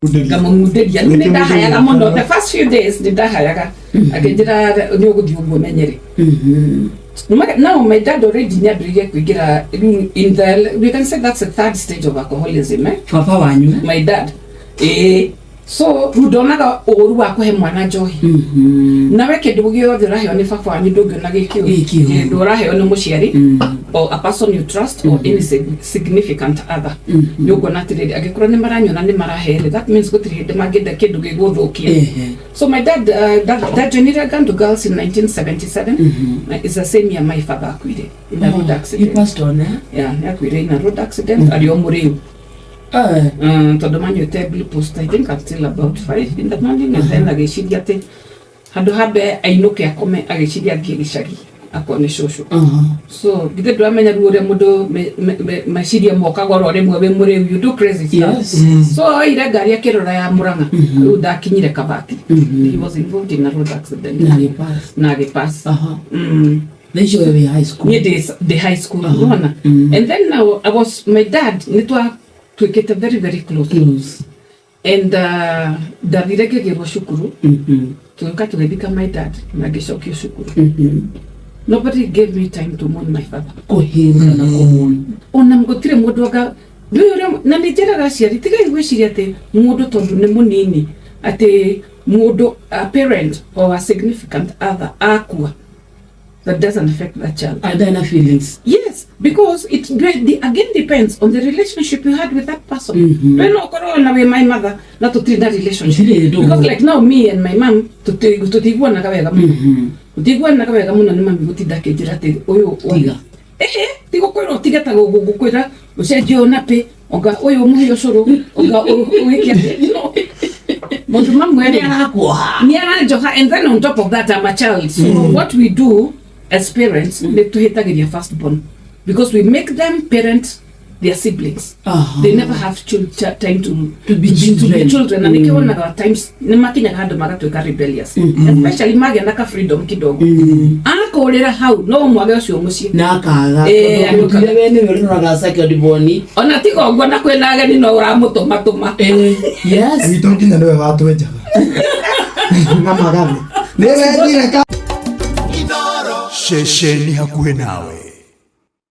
Ngamũmundĩria rĩu nĩ ndahayaga mũno. The first few days nĩ ndahayaga, akĩnjĩra nĩ ũgũthiĩ ũguo menyere. Now my dad already nĩ ambĩrĩirie kũingĩra rĩu in the, we can say that's the third stage of alcoholism, eh? Baba wanyu? My dad, ĩĩ. So rĩu ndonaga ũru wa kũhe mwana njohi. Nawe kĩndũ gĩothe ũraheo nĩ baba wanyu ndũngĩona gĩ Gĩ kĩũru. Kĩndũ ũraheo nĩ mũciari or a person you trust or any significant other, nĩ ũkuona atĩrĩrĩ, angĩkorwo nĩ maranyona nĩ marahere, that means gũtirĩ hĩndĩ mangĩenda kĩndũ gĩgũthũkia. So my dad, dad joinire Gandu Girls in 1977. It's the same year my father akuire in a road He accident. passed on, eh? Yeah, nĩ akuire in a road accident arĩ o mũrĩu. Tondũ manyuĩte Blue Post, I think, until about 5 in the morning, and then agĩciria atĩ handũ hambe ainũke akome, agĩciria athiĩ gĩcagi akone cũcũ. So githĩ ndwamenya ruo ũrĩa mũndũ meciria mokaga oro rĩmwe wĩ mũrĩu, you do crazy stuff. So oire ngari akĩrora ya Mũrang'a, rĩu ndakinyire Kabati, he was involved in a road accident. Na agĩpass. Na agĩpass. Thaa icio we wĩ high school? Niĩ ndĩ high school. Nona and then now I was, my dad nĩ twatuĩkĩte very very close. Close. And ndathire ngĩgĩrwo cukuru, tũgĩũka tũgĩthika my dad na ngĩcokio cukuru. Nobody gave me time to mourn my father. Kũhinga na kũmũna. Ona gũtirĩ mũndũ anga ndũĩ ũrĩa, na nĩ njĩraga aciari, tigai gwĩciria atĩ mũndũ tondũ nĩ mũnini, atĩ mũndũ, a parent or a significant other akua, that doesn't affect that child. Andarĩ na feelings. Yes, because it again depends on the relationship you had with that person. We no ũkorwo na wĩ my mother na tũtirĩ na relationship. Gũtirĩ ndũgũ. Because like now me and my mom tũtiguanaga wega mũno. Tũtiguanaga wega mũno nĩ mami gũtinda akĩnjĩra atĩ ũyũ Tiga. Ehe, ti gũkwĩra ũtige, ta gũkwĩra ũcenjie ũyũ na pĩ, onga ũyũ mũhe ũcũrũ, onga wĩke atĩ, maũndũ mamwe Nĩ arakuoha. Nĩ aranjoha. And then on top of that, I'm a child, so what we do as parents, nĩ tũhĩtagĩria first born because we make them parent their siblings. They never have time to, To be to be children. children. Na nĩkĩo wonaga times nĩ makinyaga handũ magatuĩka rebellious, especially magĩa na ka freedom kidogo, akũrĩra hau no mwage ũcio mũciĩ. Na akaga. Eh, Tondũ gũtirĩ, we nĩwe ũrĩroraga second born. Ona tiga ũguo, na kwĩna ageni no ũramũtũmatũma. Yes. Witũ nginya nĩwe watwenjaga na magathĩ nĩ wendire ka Ceceni hakuhĩ nawe.